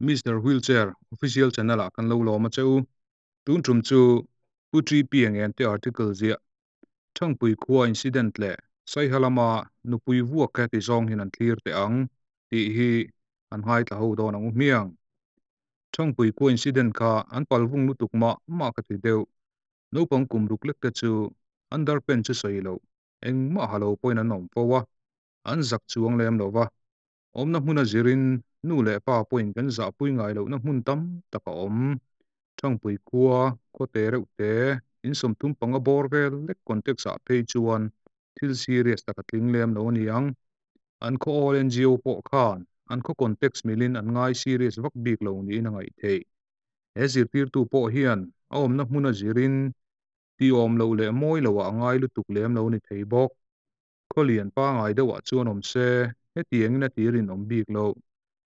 Mister Wheelchair Official Channel ah kan lo lawm a che u. Tun tum chu Pu TP ngen te article ziah Thangpui khua incident leh Saiha lama nupui vuak kha ti zawng hian an thlir teh ang tih hi an ngaithla ho dawn ang u hmiang. Thangpui khua incident kha an palvung lutuk mah mah ka ti deuh. Naupang kum ruk lek te chu underpant chu sawi loh engmah ha lo pawhin an awm fo a, an zak chuang lem lo va. Awmna hmuna zirin nu leh pa pawhin kan zahpui ngai lohna hmun tam tak a awm. Thangpui khua, khawte reuh te, in 35 bawr vel lek context ah phei chuan thil serious tak a tling lem lo a ni ang. An khaw all NGO pawh khan an khaw context milin an ngai serious vak bik lo niin a ngaih theih. He zirtirtu pawh hian a awmna hmuna zirin ti awm loh leh mawi loah a ngai lutuk lem lo a ni thei bawk. Khawlian pangai deuhah chuan awm se, hetiangin a tir in awm bik loh.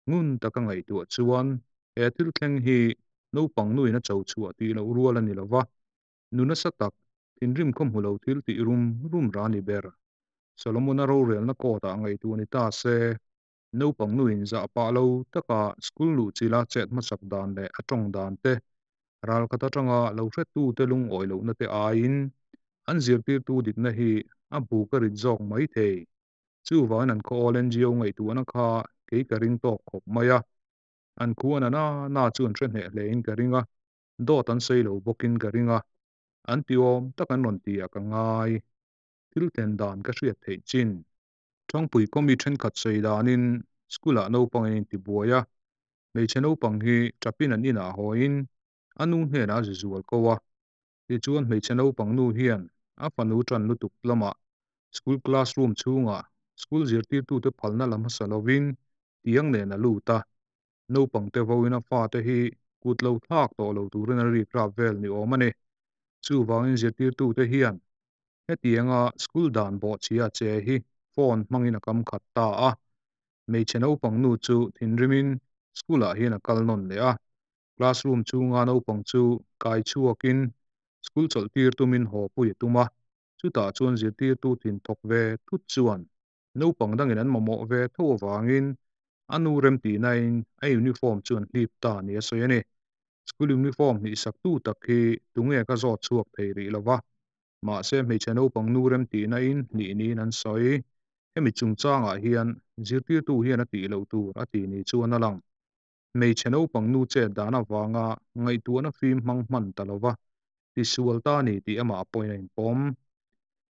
Ngun taka ngaihtuah chuan he thil thleng hi naupang nuin a cho chhuah tih loh rual a ni lo va, nu nasa tak, thinrim khaw hmu lo thil tih rum rum ra ni ber. Solomon-a rorelna court-ah ngaihtuah ni ta se, naupang nuin zah pah lo taka school luh chila chet hmasak dan leh a tawng dan te, ralkhat atanga lo hrettute lungawi lohna te aiin an zirtirtu dikna hi a bu ka rit zawk mai thei. Chuvangin an khaw awl NGO ngaihtuahna kha kei ka ring tawk khawp mai a, an khuan a na na chu an hre hneh hlein ka ring a, dawt an sawi lo bawkin ka ring a, an ti awm tak an rawn ti ah ka ngai. Thil thlen dan ka hriat theih chin. Thangpui kawmi thenkhat sawi danin school-ah naupang an intibuai a, hmeichhe naupang hi tapin an inah hawiin a nu hnenah a zizual ko a. Tichuan hmeichhe naupang nu hian a fanu tan lutuk lamah school classroom chhungah school zirtirtute phalna la hmasa lovin tiang nen a lut a, naupangte vawiin a fate hi kut lo thlak tawh lo turin a rik rap vel ni awm a ni. Chuvangin zirtirtute hian Hetianga school dan bawhchhia che hi phone hmangin a kam khat ta a, hmeichhe naupang nu chu thinrimin school ah hian a kal nawn leh a, classroom chhunga naupang chu kai chhuakin school chawlh tir tumin haw pui a tum a, chutah chuan zirtirtu thin thawk ve thut chuan naupang dangin an mamawh ve tho avangin a nu remtihnain a uniform chu an hlip ta ni a sawi a ni. School uniform hnih saktu tak hi tunge ka zawt chhuak thei rih lo va, mahse hmeichhe naupang nu remtihnain hnih niin an sawi. Hemi chungchangah hian zirtirtu hian a tih loh tur a ti ni chuan a lang. Hmeichhe naupang nu chet dan avanga ngaihtuahna fim hmang hman ta lo va, tisual ta ni tih amah pawhin a inpawm.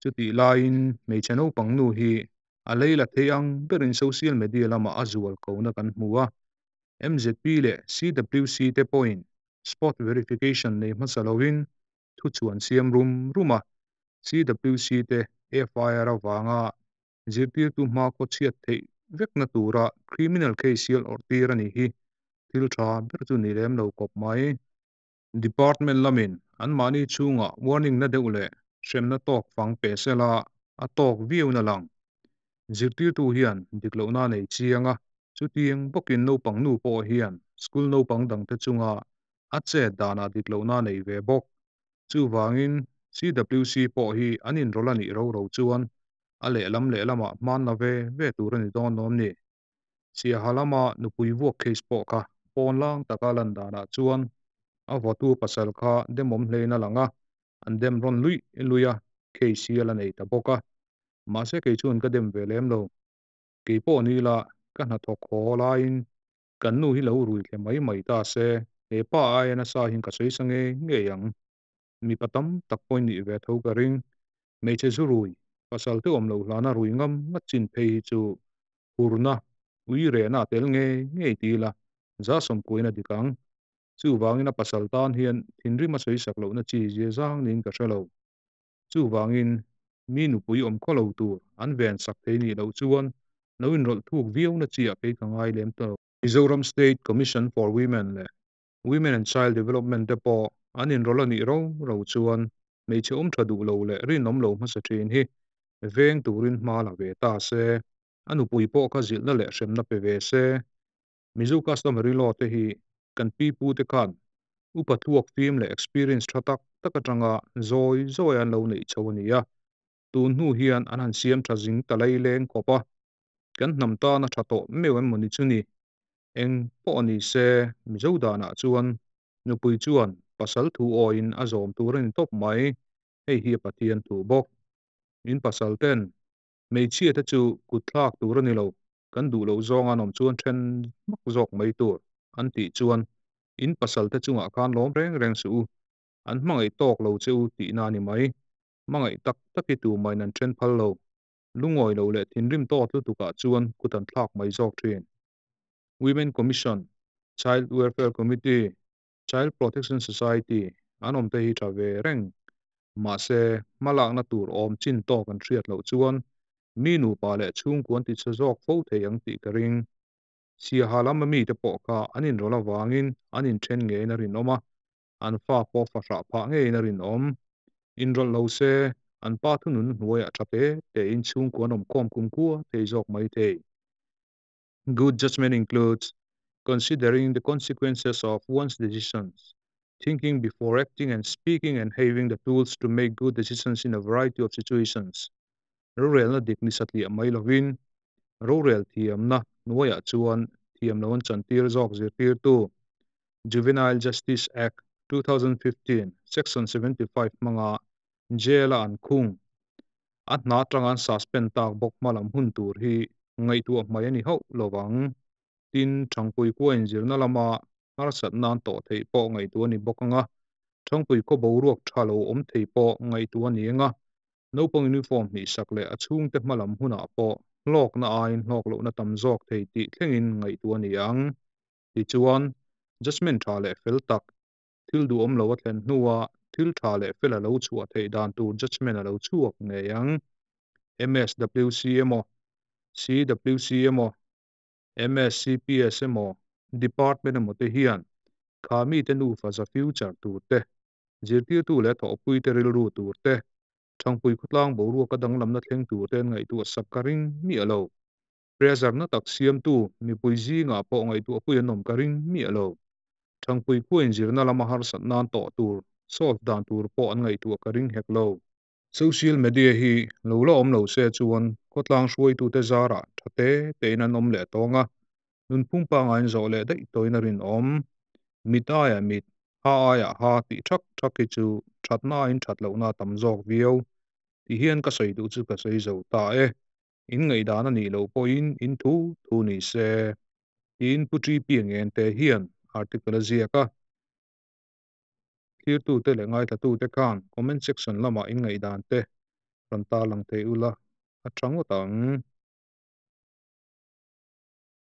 Chutih laiin hmeichhe naupang nu hi a lei la thei ang berin social media lamah a zual kona kan hmu a, MZP leh CWC te pawhin spot verification nei hmasa loin thuchhuan siam rum rum a, CWC te FIR avanga zirtirtu hma khaw chhiat theih vekna tura criminal case sial awrh tir a nih hi thil tha ber chu ni lem lo kawp mai. Department lamin anmahni chhungah warning na deuh leh hremna tawk fang pe sela a tawk viau na lang. Zirtirtu hian dik lohna a nei chiang a, chutiang bawkin naupang nu pawh hian school naupang dangte chunga a chet danah dik lohna a nei ve bawk. Chuvangin CWC pawh hi an inrawlh a nih ro ro chuan a lehlam lehlamah hmanna ve ve tur a ni dawn lawm ni. Siaha lama nupui vuak case pawh kha pawn lang taka lan danah chuan a vawtu pasal kha demawm hlein a lang a, an dem rawn luih luih a, case hi a la nei ta bawk a. Mahse kei chuan ka dem ve lem lo. Kei pawh ni la ka hnathawk haw laiin kan nu hi lo rui thle mai mai ta se, he pa aia nasa hian ka sawi sa ngei ngei ang. Mipa tam tak pawhin nih ve tho ka ring. Hmeichhe zu rui, pasal te awm loh hlana rui ngam ngat chin phei hi chu hurna, ui rehna a tel ngei ngei ti ila za sawmkuain a dik ang. Chuvangin a pasal tan hian thinrim a sawi sak lohna chi zia zang niin ka hre lo. Chuvangin mi nupui awm khaw lo tur an ven sak thei nih loh chuan lo inrawlh thuk viauna chi ah phei ka ngai lem ta lo. Mizoram State Commission for Women leh Women and Child Development te pawh an inrawlh a nih ro ro chuan hmeichhe awm tha duh lo leh rinawm lo hmasa thin hi veng turin hma la ve ta se, a nupui pawh kha zilhna leh hremna pe ve se. Mizo customary law te hi kan pi pu te khan upa thluak fim leh experience tha tak tak atanga zawi zawi an lo neih chho a ni a, tun hnu hian an han siam tha zing ta lai leng khawp a, kan hnam tana tha tawh meuh em mawni chu ni. Eng pawh ni se, Mizo danah chuan nupui chuan pasal thu awiin a zawm tur a ni tawp mai, hei hi a Pathian thu bawk. In pasal ten hmeichhia te chu kut thlak tur a ni lo, kan duh loh zawng an awm chuan then hmak zawk mai tur an tih chuan in pasal te chungah khan lawm reng reng suh u, an hmangaih tawk lo che u tihna a ni mai. Hmangaih tak tak hi tumahin an then phal lo. Lungawi lo leh thinrim tawt lutukah chuan kut an thlak mai zawk thin. Women Commission, Child Welfare Committee, Child Protection Society an awm te hi tha ve reng. Mahse, hmalakna tur awm chin tawk an hriat loh chuan mi nupa leh chhungkuan ti chhe zawk fo thei ang tih ka ring. Siaha lama mite pawh kha an inrawlh avangin an inthen ngeiin a rinawm a, an fa pawh fahrah phah ngeiin a rinawm. Inrawlh lo se, an pa thunun hnuaiah tha te tein chhungkuan awm khawm kumkhua thei zawk mai thei. Good judgment includes considering the consequences of one's decisions, thinking before acting and speaking and having the tools to make good decisions in a variety of situations. Rorelna dik ni satliah mai lovin, rorel thiamna hnuaiah chuan thiam lo an chantir zawk zirtirtu Juvenile Justice Act, 2015, Section 75 hmanga jail-a an khung. A hna atanga an suspend tak bawk hma lam hun tur hi ngaihtuah hmai a ni hauh lo vang. Tin, Thangpui khua inzirna lama harsat nan tawh theih pawh ngaihtuah a ni bawk ang a, Thangpui khaw boruak tha lo awm thei pawh ngaihtuah a ni ang a, naupang uniform hnih sak leh a chhungte hma lam hunah pawh hlawkna aiin hlawk lohna tam zawk thei tih thlengin ngaihtuah a ni ang. Tichuan, judgement tha leh fel tak, thil duhawm lo a thlen hnua thil tha leh fel a lo chhuah theih dan tur judgement a lo chhuak ngei ang. MSWC emaw, CWC emaw, MSCPS emaw, Department emaw te hian kha mite nufa za future tur te, zirtirtu leh thawhpuite rilru tur te, Thangpui khawtlang boruaka danglamna thleng tur te an ngaihtuah sak ka ring miah lo. Pressure na tak siamtu mipui zingah pawh ngaihtuahpui an awm ka ring miah lo. Thangpui khua inzirna lama harsat nan tawh tur solve dan tur pawh an ngaihtuah ka ring hek lo. Social media hi lo la awm lo se chuan khawtlang hruaitute zarah tha te tein an awm leh tawng a, nunphung pangain zawh leh daih tawhin a rinawm. Mit aiah mit, ha aiah ha tih thak thak hi chu thatna aiin that lohna a tam zawk viau. Tihian ka sawi duh chu ka sawi zo ta e. In ngaihdan a nih loh pawhin in thu thu ni se. Tiin Pu TP Ngente hian article a ziak a. Thlirtute leh ngaithlatute khan comment section lamah in ngaihdan te rawn tarlang thei ula a tha ngawt ang.